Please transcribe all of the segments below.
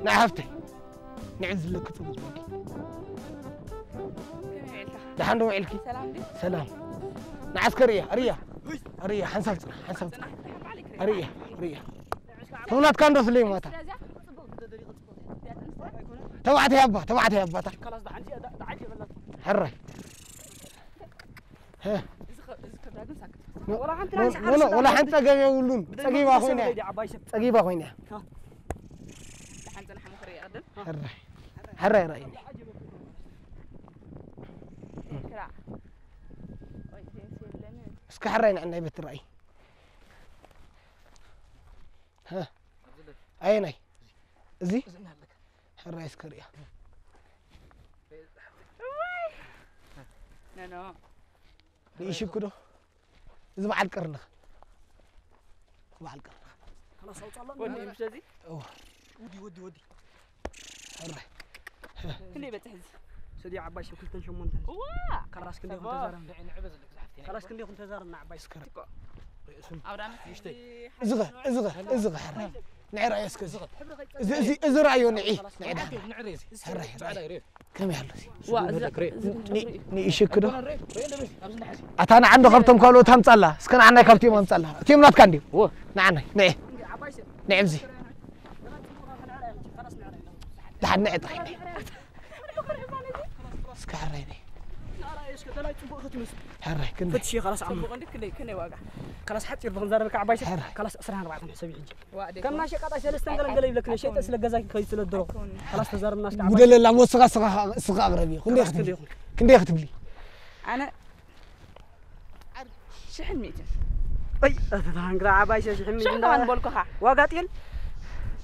ንዓይ ሃፍተይ፣ ንዕን ዝለኪ ጽቡቕ ወዲ። ከመይ ውዒልካ? ደሓን ዶ ውዒልኪ? ሰላም ድዩ? ሰላም። ንዓስከ ርእያ፣ ርእያ። ርእያ፣ ሓንሳብ ጽና፣ ሓንሳብ ጽና። ርእያ፣ ርእያ። ተውላትካ እንዶ ስለይ ማታ። ተባዕታይ ኣባ፣ ተባዕታይ ኣባታ። ሕራይ። ሀ። እዚ ከ-፣ እዚ ከብዳ ግን ሳክት። ኖ፣ ወላ ሓንቲ ኖ፣ ራእሲ ኖ፣ ኖ፣ ሓርስ ወላ ሓንቲ ጸገም የብሉን። ብደንቢ ጸጊባ ክትሰብ ኮይና። ደይ ዓባይ ሰብ። ጸጊባ ኮይና። ካ። ደሓን ጽናሕ ምኽሪ ይቕድም። ሕራይ። ሕራይ ራእይ። ክራዕ። ወይ፣ ሴንስ የለን። እስከ ሕራይ ንዕናይ በቲ ራእይ። ሀ። ኣየናይ? እዚ? ሕራይ እስከ ርእያ። እዋይ። ኖ፣ ኖ። ርእይሽኩ ዶ? እዚ በዓል ቀርንኽ። በዓል ቀርንኽ። ወዲ እዩ፣ ምሽ እዚ? እወ። ወዲ፣ ወዲ፣ ወዲ። ሕራይ። ክንደይ በጽሕ እዚ? ሰዲ ዓባይ ሰብ ክልተን ሸሞንተን። እዋ! ካላስ ክንደይ ሰቦ። ኩን ተዛረብና? ንዕበ ዘለክ ዝሓፍቲ ናይ ካላስ ክንደይ ኩን ተዛረብና ዓባይ? እስከ ትኮ። ርእሱን። ኣውዳመት ንእሽተይ። እዚ ኸ፣ እዚ ኸ፣ እዚ ኸ፣ ሕራይ። ንዕራይ እስከ እዚ። እዚ፣ እዚ፣ እዚ ራእዮ ንዒ፣ ንዕዳ። ንዕሪ እዚ። ሕራይ፣ ሕራይ። ጻዕዳ ይርኢ። ከመይ ኣሎ እዚ? ዋ፣ እዚ፣ ክሬ። እዚ ን-፣ ንእሽክ ዶ? ኣታ ንዓንዶ ካብቶም ካልኦት ኣምጻላ። እስከ ንዓናይ ካብቲኦም ኣምጻላ። እቲኦም ናትካ እንዲዩ። ዎ። ንዓናይ፣ ንዒ። ንዒ ኣብዚ። ደሓን ንዒ ጥራይ ንዒ። እስከ ሕራይ ንዒ። ሕራይ ክንዲ። ፈትሺ፣ ካላስ ዓም። ጽቡቕ እንዲ ክንደይ፣ ክንደይ ዋጋ? ካላስ ሓጺር ብኽንዛረበካ ዓባይ ሰብ። ሕራይ። ካላስ ዕስራን ኣርባዕተን ሕሰቢ ሕጂ። ዋ፣ ደይ ከም ኮን። ናይ ሸቃጣይ ሰለስተን ገለ ገለ ይብለክ፣ ናይ ሸይጠ ስለ ገዛይ ከይ ስለ ድሮ። ኣይኮን። ካላስ ተዛረብና እስከ ዓባይ። ጉደለላ፣ ሞስኻ ስኻ፣ ስኻ ኣቕረብ እዩ። ክንደይ ክትብሊ? ክንደይ ክትብሊ? ኣነ ሽሕን ሚእትን። ኣይ፣ ኣታ ታንግራ ዓባይ ሰብ ሽሕን ሚእትን ሽሕን እንዳ ከማን በልኩኻ። ዋጋ ጤል?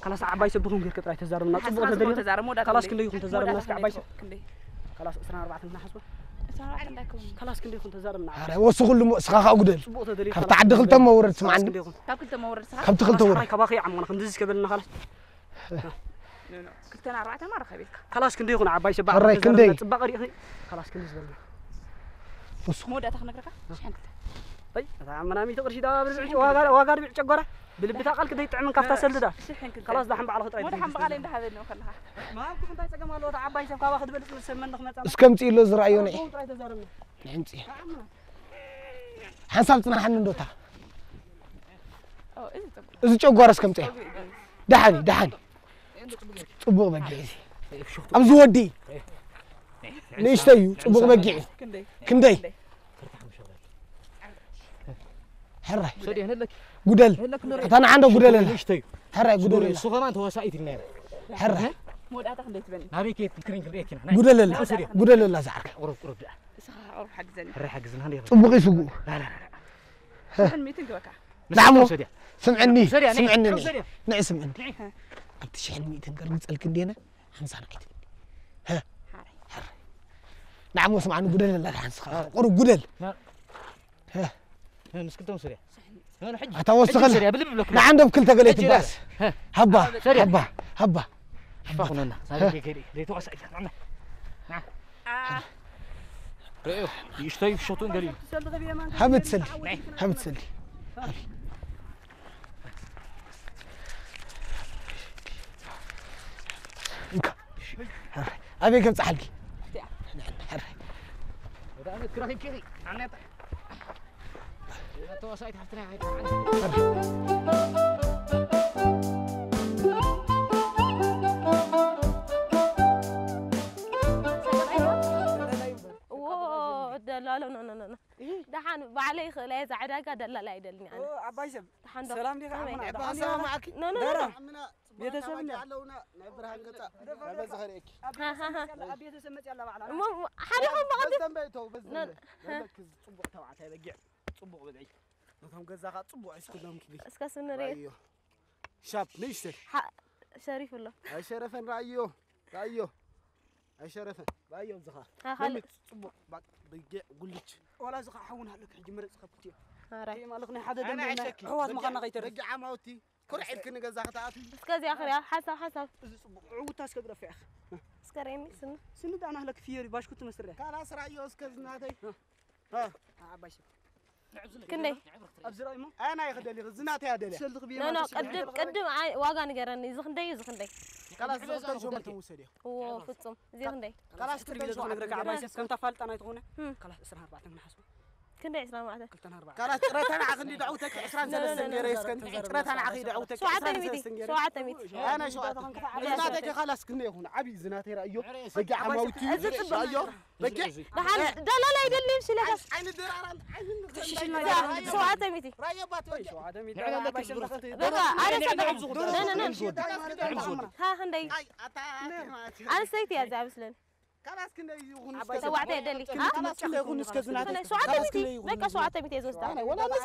ካላስ ዓባይ ሰብ ብኹም ጌርክ ጥራይ ተዛረብና። ጽቡቕ ሓስባ ተደሊኻ? ተዛረብ፣ መወዳእታ ካላስ ክንደይ ይኹን ተዛረብና እስከ ዓባይ ሰብ? ክንደይ? ካላስ ዕስራን ኣርባዕተን ናሓስቦ። ዕስራን ኣርባዕተን እንዳይከውን። ካላስ ክንደይ ይኹን ተዛረብና ዓባይ ሰብ? ኣረ፣ ወስኹ እሞ፣ ስኻ ከኣ ጉደል። ጽቡቕ ተደሊኻ ካብታ ዓዲ ክልተ መውረድ ስምዓኒ። ካላስ ክንደይ ይኹን? ካብ ክልተ መውረድ ስኻ? ካብቲ ክልተ ካላስ ወረድ። ሓራይ ካባኺ ይዓሞና፣ ክንድዚ ከበልና ካላስ። ኖ፣ ኖ። ክልተን ኣርባዕተን ማራ ከቤልካ። ካላስ ክንደይ ይኹን ዓባይ ሰብ? ሕራይ ክንደይ? ጽባቐ ርኢኺ? ካላስ ክንድዚ በልና። ወስኹ። መወዳእታ ክነግረካ? ሽሕን ክልተ። ኣይ፣ እታ ምናምን ቅርሺ ዳ ብርብዕ ዋጋ፣ ዋጋ ርብዕ ጨጓራ። ብልብታ ቃል ክደይ ጥዕምን ካፍታ ሰልድዳ። ሽሕን ክልተ። ካላስ ዳሕን ባዕልኹ ጥራይ ወደ ሓምባቓለይ እንዳሃበኒ ከለኻ። ማኩ እንታይ ጸገም ኣለዎ? እታ ዓባይ ሰብ ካባኺ ትበልጽ ምስ ሰመን ንኽመጻ። እስከ ምጽእ ኢሎ ዝረኣዮ ንዒ። ጥራይ ተዛረብና። ንዕምጽእ። ሓንሳብ ጽናሓኒ እንዶታ። ኦ፣ እዚ ጽቡቕ። እዚ ጨጓራ እስከ ምጽእ። ጸጉሪ እዩ። ደሓኒ፣ ደሓኒ። ጽቡቕ በጊዕ እዚ። ኣብዚ ወዲ። ንእሽተይ እዩ፣ ጽቡቕ በጊዕ እዩ። ክንደይ? ክንደይ? ክንደይ? ሕራይ። ሰዲያ ነለክ። ጉደል። ነለክ ንርኢ። እታ ንዓንዶ ጉደለላ። ንእሽተይ እዩ። ሕራይ ጉደለላ። እሱ ከማን ተዋሳኢት ኢልና ኢና። ሕራይ። መወዳእታ ክንደይ ትበኒ? ናበይ ከየት ክሪን ክንርእየክ ኢና። ናይ። ጉደለላ። ናይ ሰዲያ። ጉደለላ ዝዓርከ። ቁሩብ፣ ቁሩብ ደኣ። እስኻ ቁሩብ ሓግዘኒ። ሕራይ ሓግዝና እንዲያ። ጽቡቕ እዩ ስጉኡ። ላ፣ ላ፣ ላ፣ ላ። ሽሕን ሚእትን ግበካ። ንዓሞ፣ ሰዲያ። ስምዕኒ፣ ሰዲያ፣ ነይ፣ ስምዕኒ፣ ነይ። ሰዲያ። ንዒ ስምዕኒ። ነይ። ኣብቲ ሽሕን ሚእትን ከርግጸልክ እንዴነ፣ ሓምሳ ንዓይ ትብል። ሀ? ሓራይ። ሓራይ። ንዓሞ ስምዓኒ ጉደል ኣላ ሓንስኻ። ቁሩብ ጉደል። ና-፣ ሀ? ሀ፣ ምስ ክልተውን ሰዲያ። ሀ፣ ንሕጂ። ኣታ ወስኸላ። ሕጂ ሰዲያ፣ ብልብ ብለኩም። ንዓንዶም ክልተ ገለ ሕጂ ትባስ። ሀ። ሃባ፣ ሰዲያ። ሃባ፣ ሃባ። ሽፋ ኩነና። ሳቢ ሃ። ገገሪ። ዘይተዋሳእ ኢና። ና። ና። አ። ርእዩ፣ ይሽተዩ፣ ይሸቱ እንደልዩ። ሃብት ሰልዲ፣ ሃብት ሰልዲ። እንካ። ኣበይ ከብጽሓልኪ? ወደ ኣመት ክረኺብኪ። ኣነታ። ተዋሳኢት ሓፍትና። እዎ፣ ደላሎ፣ ኖ፣ ኖ፣ ኖ፣ ኖ። እህ። ደሓን ባዕለይ ይኽእል እየ፣ እዛ ዕዳጋ ደላላ ኣይደልን እየ ኣነ። ኦ፣ ዓባይ ሰብ። ደሓን ዶ? ሰላም ዲኻ? ከመይ? ዓምና? ዓባይ ደሓን ሰላም ዲኻ? ዓኪ? ኖ፣ ኖ፣ ኖ፣ ደራ። ኖ። ዓምና ጽቡቕ ቤተሰብ ተባዕታይ እንደ ኣለውና፣ ናይ ብርሃን ገጻ። ደፋ፣ ደፋ፣ ደፋ። ኣብ ቤተሰብ መጽእ ኣላ ባዕላ። እሞ፣ ሓደ ይኹን ብቐድም። በዚ ደንበ ይተው፣ በዚ ኖ፣ ደንበ። ኖ። ደንበ ክዝ ጽቡቕ ተባዕታይ በጊዕ፣ ጽቡቕ ብልዒ። ነቶም ገዛኻ ጽቡቕ ሒዝክሎም ኪዲ። እስከ ስንሪ። ራእዮ። ሻፕ፣ ንእሽተይ። ሓ-፣ ሸሪፍ ኣሎ። ኣይሸረፈን፣ ራእዮ፣ ራእዮ። ኣይሸረፈን፣ ራእዮ፣ ዝኻ። ኣ፣ ካልእ። ጽቡቕ፣ ባቅ፣ በጊዕ፣ ጉልች። ዋላ ዝኻ ሓውን ኣለክ፣ ሕጂ ምረጽ፣ ካብ ክልቲኦም። ኣራይ። ከይ ማለኽ ናይ ሓደ ኣነ ደንበ ናይ ኣይሸኪ። ኣሕዋት ምዃንና በጊዕ፣ ከይተርፍ። በጊዕ ዓማውቲ፣ ኩርዕ ኢልክኒ ገዛ ክትኣትዊ። እስከ እዚኣ ክሪኣ፣ ሓሳብ፣ ሓሳብ። እዚ ጽቡቕ፣ ዕውታ እስከ ግረፍ ኢኻ። እስከ ርኤኒ፣ ስኒ። ስኒ ዳና ኣለክ፣ ፍየሪ፣ ባሽኩቲ መስርያ። ካላስ ራእዮ፣ እስከ ዝናተይ። እ። እ። ዓባይ ሰብ። ክንደይ? ኣብዚ ራእይ እሞ? ኣይ፣ ናይ ክደሊ፣ ዝናተይ ኣደልያ። ትሸልኽ ብየ ኖ፣ ኖ፣ ማለት ቅድም፣ ቅድም ኣይ፣ ዋጋ ንገረኒ። እዚ ክንደይ እዩ፣ እዚ ክንደይ? ካላስ፣ እዚ ክልተ ሸሞንተ ውሰድ እዩ። እዎ፣ ፍጹም። እዚ ክንደይ? ካላስ፣ ክልተ ሸሞንተ ክነግረካ፣ ዓባይ ሰብ፣ ከምታ ፋልጣ ናይ ትኾነ። እም። ካላስ፣ ዕስራን ኣርባዕተን ንሓስቦ። ክንደይ ዕስራን ኣርባዕተን? ክልተን ኣርባዕተን። ካላስ፣ ጥረታ ንዓኺ እንዲ ደዕውተኪ፣ ዕስራን ሰለስተን ገይረ እስከ። ጥረታ ንዓኺ ደዕውተኪ፣ ሸውዓተ ሚእቲ፣ ዕስራን ሰለስተን ገይረ። ሸውዓተ ሚእቲ። ኣነ ሸውዓተ። ዝናተይ ከ ካላስ ክንደይ ይኹን? ዓቢ ዝናተይ ራእዮ። በጊዕ ዓማውቲ። እዚ ጽቡቕ። ራእዮ። በጊዕ። ደሓን ደላላ ኣይደልም ሽለካ። ዓይኒ ድራራን፣ ዓይኒ ክትሽሽና ሸውዓተ ሚእቲ። ራእዮ ባት በጊዕ። ሸውዓተ ሚእቲ። ንዕና ዓባይ ሰብ ለክትብሉ። በቃ፣ ኣነ ሰብ ኖ፣ ኖ፣ ኖ። ሃ፣ ክንደይ? ኣይ፣ ኣታ፣ ኣንስተይቲ እያ እዚኣ መስለኒ። ካላስ ክንደይ ይኹን እስከ ዓባይ ሸውዓተ የደሊ። ካላስ ክንደይ ይኹን እስከ ዝናተይ? ሸውዓተ ሚእቲ። ካላስ ክንደይ ይኹን? በቃ ሸውዓተ ሚእቲ እየ ዝወስዳ። ኣነ ወላ ንዚ፣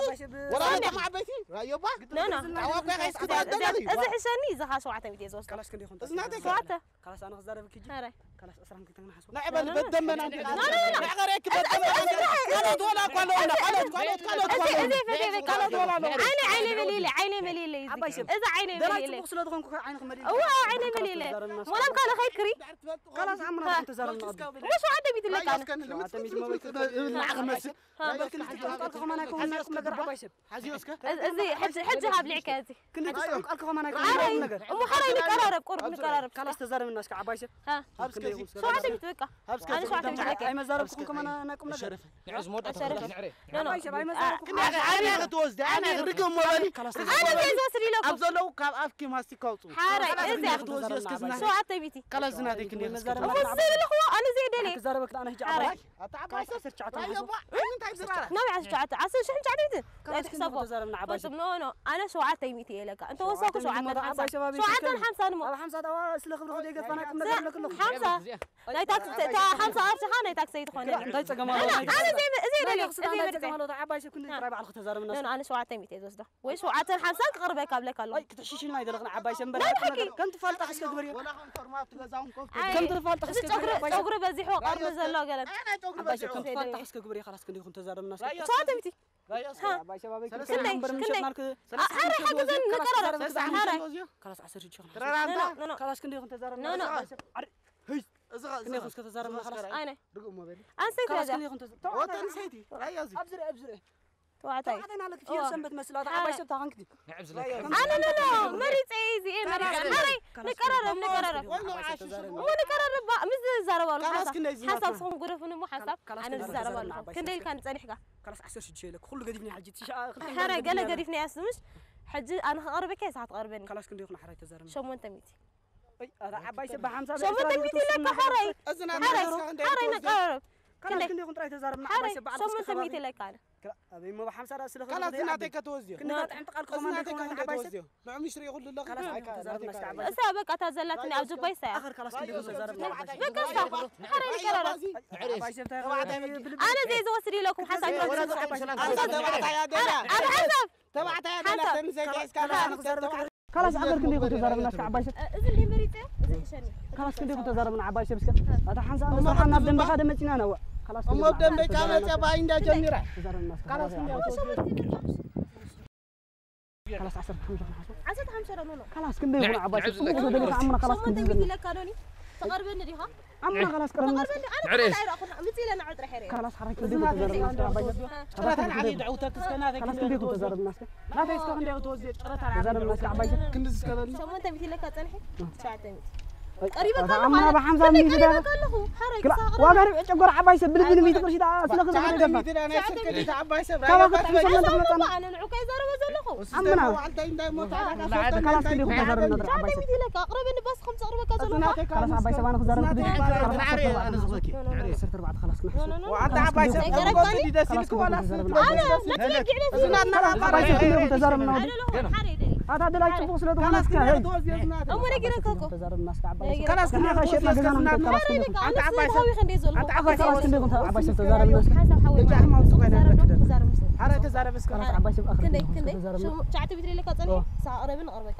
ወላ ነቶም ዓበይቲ ራእዮባ። ኖ፣ ኖ። ኣዋጋ ጋይስ ክታደሊ። እዚ ሕሸኒ፣ እዚ ኸዓ ሸውዓተ ሚእቲ እየ ዝወስዳ። ካላስ ክንደይ ይኹን? እዝናተይ ሸውዓተ። ካላስ ኣነ ክዛረብ ክጂ። ኣረ። ካላስ ዕስራን ክልተን ንሓስቦ። ንዕበል በደመና እንዴ። ኖ፣ ኖ፣ ኖ። ንዕገረኪ በደመና እንዴ። ካልኦት ወላ እኳ ኣለውና፣ ካልኦት፣ ካልኦት፣ ካልኦት እኳ እዚ፣ ኣለውና። እዚ ፈትየ በቃ። ካልኦት ወላ ኣለውና። ዓይነ፣ ዓይነ መሊለይ፣ ዓይነ መሊለይ። ዓባይ ሰብ። እዚ ዓይነ ደላይ መሊለይ። ጽቡቕ ስለ ዝኾንኩ ዓይንኺ መሊለይ። እዋ፣ ዓይነ መሊለይ። ሞላም ካልእ ኸይክሪ። ካላስ ዓምና ኸ- ተዛረብና። እሞ ሸውዓተ ሚእቲ ለካ ኣነ። ሸውዓተ ሚእቲ መበል ክብል ንዓኺ መስል። ሀ። በልክን ትጨንቃል ከማን ኣይከውን ናይ ቁም ነገር ዓባይ ሰብ። ሓዚዮ እስከ። እዚ፣ እዚ ሕጂ፣ ሕጂ ሃብሊዕካ እዚ። ክንዲ ትጨንቃል ከማን ኣይከውን ናይ ቁም ነገር። እሞ ሓራይ ንቀራረብ፣ ቁሩብ ንቀራረብ። ካላስ ተዛረብና እስከ ዓባይ ሰብ። ሀ። ኣብ እስከ እዚ። ሸውዓተ ሚእቲ በቃ። ኣብ እስከ ኣነ እዚ። ሸውዓተ ሚእቲ ለካ። ኣይመዛረብኩኹም ከማን ናይ ቁም ነገር። ሸረፈ። ንዕዝ መወዳእታ ኣሸረፈ። ንዕሬ። ኖ፣ ኖ። ዓባይ ሰብ ኣይመዛረብኩኹም። ኣነ፣ ኣነ ክትወስዲ፣ ኣነ ርግም መበሊ። ኣብ ዘለዉ ካብ ኣፍኪ ማስቲካ ኣውፅኡ። ሓራይ፣ ካላስ እዚኣ። ክትወስዲ እስከ ዝናተይ። ሸውዓተ ሚእቲ። ካላስ ዝናተይ ክንደይ እስከ? እሞ ዝብልኽዎ፣ ኣነ ዘይደልየ። ክዛረበክ ኣነ ሕጂ ሓራይ። ዓባይ። ኣታ ዓባይ ሰብ። ራእዮ ባ፣ እንታይ ዝራራ? ናበይ ዓሰርተ ትሽዓተ? ዓሰርተ ትሽዓተ ሚእቲ። ናይ ሕሳቦ። ተዛረብና ዓባይ ሰብ። ኖ፣ ኖ፣ ኣነ ሸውዓተ ሚእቲ እየ ለካ። እንተ ወሰኩ ሸውዓተ ሸውዓተ ሓምሳ። ሸውዓተ ሓምሳ ንሞ። ኣብ ሓምሳ ታዋ ስለ ክብሪ ከደይ ገፋና ቁም ነገር ኣለክ ኣለኹ። ሓምሳ። ናይ ታክሲ፣ እታ ሓምሳ ቅርሺ ኸዓ ናይ ታክሲ ኣይትኾነ። እንታይ ጸገም ኣለዎ? ኣነ፣ ኣነ እዘይ፣ እዘይ ናይ ደልየ፣ ታክሲ እዘይ እንታይ መርጸ። ጸገም ኣለዎ? ዓባይ ሰብ ክንደይ ጥራይ ባዕልኺ ተዛረብና። ኖ፣ ኖ፣ ኣነ ሸውዓተ ሚእቲ እየ ዝወስዶ። ወይ ሸውዓተን ሓምሳን ክቕርበካ ኣብለካ ኣለኹ። ኣይ፣ ክትሕሽሽና ኣይደለኽን ዓባይ ሰብ። እምበር ናይ ሓቂ። ከም ትፋልጣ እስከ ግበርዮ። ወላ ከም ፎርማት ገዛውን ኮፍ ኣይ፣ ከም ትፋልጣ እዚ እስከ ጨጉሪ፣ ግበርዮ ዓባይ ሰብ። ጨጉሪ በዚሑ ቀርኒ ዘሎ ገለ። ኣይ፣ ናይ ጨጉሪ ዓባይ ሰብ በዚሑ ከም ትፋልጣ እስከ ግበርዮ፣ ኻላስ ክንደይ ይኹን ተዛረብና እስከ። ሸውዓተ ሚእቲ። ራእዮ እስከ። ሃ። ዓባይ ሰብ ኣበይ ሰለስተ ክንደይ? እምበር ክንደይ? ምሸጥናልክ። ኣ-፣ ሓራይ ሓግዘን ንቀራረብ። ሰለስተ ሓራይ። ሓሙሽተ። ኻላስ ዓሰርተ ሽሕ ኾና። ኖ፣ ኖ፣ ኖ። ኻላስ ክንደይ ይኹን ተዛረብና? ኖ፣ ኖ። ዓባይ ሰብ። ዓር-፣ ህይ። እዚ ኸ-፣ እዚ ክንደይ ኸ-፣ ይኹን እስከ ተዛረብና ኻላስ? ኣይነ። ርግእ እሞ በሊ። ኣንስተይቲ ኻላስ እያ። ክንደይ ይኹን ተዛ-፣ ተባዕታይ። ወዲ ኣንስተይቲ። ራእዮ እዚ። ኣብዚ ርእ፣ ኣብዚ ርእ። ተባዕታይ። ተባዕታይ ናለክ ፍየል እዋ። ሰንበት መስላ። ተባዕታይ። ዓባይ ሰብ ታኸንክቲ። ንዕብ ዝለካ። ኣነ ኖ፣ ኖ። መሪጸ እየ እዚ፣ እየ መሪጸ። ሓራይ። ንቀራረብ፣ ንቀራረብ። ወሎ ዓሽ። እሞ ንቀራረብ ባ-፣ ምስ ዝዛረብ ኣሉ ኻላስ ሓሳብ። ክንደይ ዝናትና? ሓሳብ ስኹም ጉደፉን እሞ ሓሳብ ኻላስ ኣነ ክንደይ ዝዛረብ ኣሉ። ዝናትና? ዓባይ ሰብ ክንደይ ኢልካ ንጸኒሕካ? ካላስ ዓሰርተ ሽዱሽተ ኢለ ኩሉ ገዲፍኒ ሕጂ ትሽዓ ክልተ ሓራይ ገለ ገዲፍኒ ገዲፍኒ ያስ ምሽ ሕጂ ኣነ ክቐርበካ እየ፣ ንስኻ ትቐርበኒ። ካላስ ክንደይ ይኹን ሓራይ ተዛረብና? ሸሞንተ ሚእቲ። ኣይ፣ ኣረ ዓባይ ሰብ ብሓምሳ ሸሞንተ ሚእቲ ኢለካ ሓራይ። እዚ ናብ ሓራይ፣ መለስካ ክንደይ ሓራይ ክትወስድ? ንቀራረብ። ካላስ ክንደይ? ክንደይ ይኹን ጥራይ ተዛረብና ሓራይ ዓባይ ሰብ ባዕልኻ ሸሞንተ ሚእቲ እስከ ኢለካ ኣነ። ክላ-፣ ኣበይ እሞ ብሓምሳ ዳ ስለ ካላስ ክንደይ ዝናተይ ከተወዝዮ? ክንዲ ኖ። ጣዕም ጥቓል እዚ ክኾና ናተይ ከይኮነ ከ ዓባይ ሰብ። ክንደይ ወዝዮ? ንዕሚ ሽሪ ይኹን ልለኽ። ካላስ ኣይ፣ ክንደይ ይኹን ካላስ ተዛረብና እስከ ዓባይ ሰብ? እሳ በቃ እታ ዘላትኒ ኣብ ጅባይ እሳ እያ። ኣኸር ካላስ ክንደይ ይኹን ተዛረብና ዓባይ ሰብ? በቃ እሳ። ሓራይ ንቀራረብ። ዓባይ ሰብ ተባዕታይ ብልቢ ኣነ ዘይ ዝወስድ ኢለኩም ሓሳብ ኣንተ ተባዕታይ እያ ደላ። ኣብ ሓሳብ። ተባዕታይ እያ ደላ። ሓሳብ። ተንዘይ ካላስ ካላስ ክንደይ ይኹን ተዛረብና እስከ ዓባይ ሰብ? እዚ እንደ መሪጸ፣ እዚ ሕሸኒ። ካላስ ክንደይ ይኹን ተዛረብና ዓባይ ሰብ እስከ? ኣታ ሓንሳ እሞ ንስኻ ናብ ደንበኻ ደመጺና ነዋ። ካላስ እሞ ክንደይ ደንበይ ካብ መጸ ባይ እንዳ ጀሚራ። ተዛረብና እስከ ካላስ ዓባይ ሰብ። ክንደይ ይኹን? ዓሰርተ ሓሙሽተ ክንሓስቦ። ዓሰርተ ሓሙሽተ ዶ ኖ ኖ። ካላስ ክንደይ ይኹን ዓባይ ሰብ? ጽቡቕ ዘደልካ ዓምና ካላስ ክንደይ ሸሞንተ ሚእቲ ይኹን? ኢለካ ዶኒ? ትቐርበኒ ዲኻ? ዓምና ካላስ ቀረብና እስከ። ትቐርበኒ? ኣነ እ። ካላስ ኣይረኣኹን። ምጽእ ኢለ ንዕኡ ጥራሕ እየ ርእየ። ካላስ ሓራይ ክንደይ ይኹን ተዛረብና እስከ ዓባይ ሰብ? ጨረታ ንዓሊ ድዕውተት እስከ ናተይ ክንደይ ክትወስድ? ክንደይ ይኹን ተዛረብና እስከ? ናተይ እስከ ክንደይ ክትወስድ? ጨረታ ንዓሊ ተዛረብና እስከ ዓባይ ሰብ? ክንዲ ዝስከበኒ? ሸሞንተ ሚእቲ ኢለካ ጸንሐ? ትሽዓተ ሚእቲ። ኣይ፣ ቀሪበካ ኣታ ኣለኹ። ዓምና ብሓምሳ ክንደይ ሚእቲ ቀሪበካ ኣለኹ? ሓራይ ክላ-፣ ክሳቕ ዋጋ ረብዒ ጨጎራ ዓባይ ሰብ ብልቢ ንሚእቲ ቅርሺ ደኣ ስለ ክዘ ሸዓተ ገደፋ። ሚእቲ ደኣ ናይ ስልኪ ዲታ ዓባይ ሰብ ካባኻ ራእዮባት ትሕቲ ሰማንያ ሓሳብ ተመጠና። እኮ ኣነ ንዑ ከይዛረበ ዘለኹ። ኣምና። መዓልታይ እንታይ ሞት ኣነ ካላስ ክንደይ ይኹን ተዛረብና? ዓባይ ሰብ። ሸዓተ ሚእቲ ኢለካ፣ ኣቕርበኒ ባስ ከም ዘቕርበካ ዘለኹ። ናተይ ካላስ ዓባይ ሰብ ኣነ ክዛረብ ናተይ ክደይ? ካላስ ናዓረ ዓሰርተ ኣነ ዝኽበኪ። ኖ፣ ኖ፣ ኖ። ዓሰርተ ኣርባዕተ ካላስ ክንሓስቦ። ኣንተ ዓባይ ሰብ። ዘይገረካ ዶ? ካላስ ክንደይ ይኹን ተዛረብና? ኣነ ዓባይ ሰብ? መትለጊዕ ነዚ እዝና እናተባለ ዓባይ ሰብ ክንደይ ይኹን ተዛረብና? ኣነ ኣለኹ፣ ሓደ ይደሊ። ኣታ ደላይ ጽቡቕ ስለ ዝኾነ ካላስ እስከ፣ ክንደይ ሄይ። ክትወስድ እዝና? እሞ ነጊረካ እኮ። ተዛረብ እናስከ ዓባይ። ነጊረካ። ካላስ ክንደይ ክትወስድ እስከ ዝናተይ? ኣነ በቃ፣ ኣንተ ዓባይ ሰብ። ኣንተ ዓባይ ሰብ። ካላስ ክንደይ ይኹን ዓባይ ሰብ ተዛረብ እናስከ? ሓሳብ ሓወይ ደጃ ማለት ኣሕማም ጽቡቕ ዝኾነ ተዛረብ ዶ? ተዛረብ። ሓረ ተዛረብ እስከ። ካላስ ዓባይ ሰብ ኣኽሪ ክንደይ፣ ክንደይ? ተዛረብ። ሸሙ-፣ ትሽዓተ ሚእቲ ኢለካ ጸኒሑ፣ ኦ። ሳቕ ረብን ኣቕርበካ።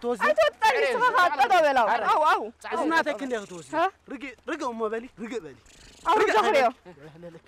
ክትወስዲ? ኣይትወጥጠኒ፣ ስኻ ኸዓ ጠጠው በል፣ ኣው፣ ኣው፣ ኣው። እዝናተኪ እንደ ክትወስዲ። ሃ? ርግእ፣ ርግእ እሞ በሊ፣ ርግእ በሊ። ኣው፣ ርግእ ርግእ በሊ። ክሪኦ። ለለኪ።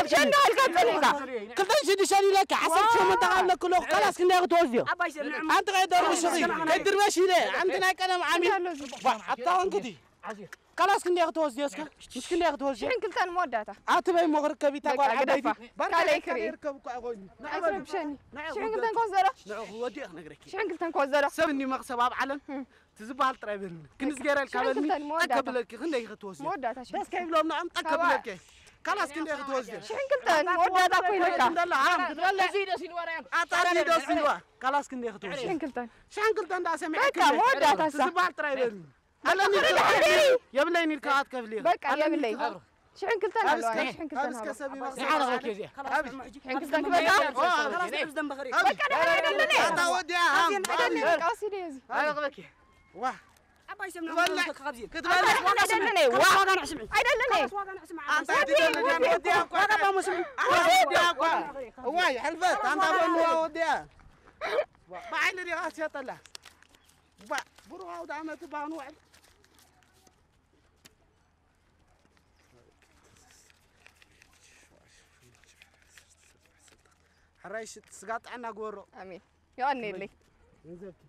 ዓሰርተ ሸንዶ ኣልካ ጸኒሕካ። ክልተ ሽዱሽተ ኢለካ፣ ዓሰርተ ሸሞንተ ኣለኩ ኣለኹ። ካላስ ክንደይ ክትወስድዮ? ኣባይ ሰብ ንዕም። ኣንቲ ከይደርብሽ ኢኺ። ከይድርበሽ ኢለ። ኣንቲ ናይ ቀደም ዓሚል። ኣታ ወንክቲ። ካላስ ክንደይ ክትወስድዮ እስከ? ምስ ክንደይ ክትወስድዮ? ሽሕን ክልተን መወዳእታ። ኣቲ በይ እሞ ክርከብ ኢታ በቃ ጓል ዓበይቲ። ግደፋ። ባርካ ካልኣይ ኢታ ክርኢ። ይርከብ እኮ ኣይኮይኑ። ኣይትረብሸኒ። ሽሕን ክልተን ክወስዶ ዶ? ንዑ ክወዲኦ ክነግረኪ። ሽሕን ክልተን ክወስዶ ዶ? ሰብ እንዲ መኽሰብ ኣብ ዓለም እም። ትዝበሃል ጥራይ በልኒ። ክንዚ ገይረ ኢልካ ሽሕን በልኒ። ክልተን መወዳእታ። ጠቀብለኪ፣ ክንደይ ክትወስድዮ? መወዳእታ ሽሕን በስ ከይብሎም ንዖም ጠቀብለኪ። ካላስ ክንደይ ክትወስድዮ? ሽሕን ክልተን መወዳእታ እኮ ኢለካ። እንደላ፣ ኣም፣ ክትበልዕ። እዚ ደስ ኢልዋ ርኣያ። ኣታ እዚ ደስ ኢልዋ። ካላስ ክንደይ ክትወስድዮ? ሽሕን ክልተን። ሽሕን ክልተን እንዳ ሰሚዐ በቃ ክንደይ? መወዳእታ እሳ። ትዝበሃል ጥራይ በልኒ። ኣለኒ የብለይን ኢልካ ኣትከፍሊ። በቃ ኣለኒ የብለይ። ኢልካ። ሽሕን ክልተን ኣለዋ፣ ሽሕን ክልተን ኣለዋ። ንዓረኸው ኬዝያ። ሽሕን ክልተን ክበላ? ኦ፣ በቃ ደህና ኣይደለነ። ኣታ ወዲያ፣ ኣም፣ ኣይደለነ፣ በቃ ወሲደ እዚ። ኣረኽበኪ። ዋ። ዓባይ ሰብ ክትበልዕ? ክትበልዕ? ኣይደለነ፣ ዋ። ዋጋ ንዕስምዒ። ኣይደለነ። ዋጋ ንዕስምዒ። ኣታ ኣይደለነ፣ ወዲያ እኮ። ዋጋ ባሞ ስምዒ። ኣታ ወዲያ እኮ። እዋይ፣ ሕልፈት፣ ኣንታ በንዋ ወዲያ። ዋ፣ ብዓይኒ ዲኻ ትሸጠላ? ባ፣ ብሩኽ ኣውደ ዓመት ባኑ ውዕል። ሕራይ ሽጥ ስጋ ጥዕና ግበሮ። ኣሜን። የቐንየለይ። ገንዘብኪ።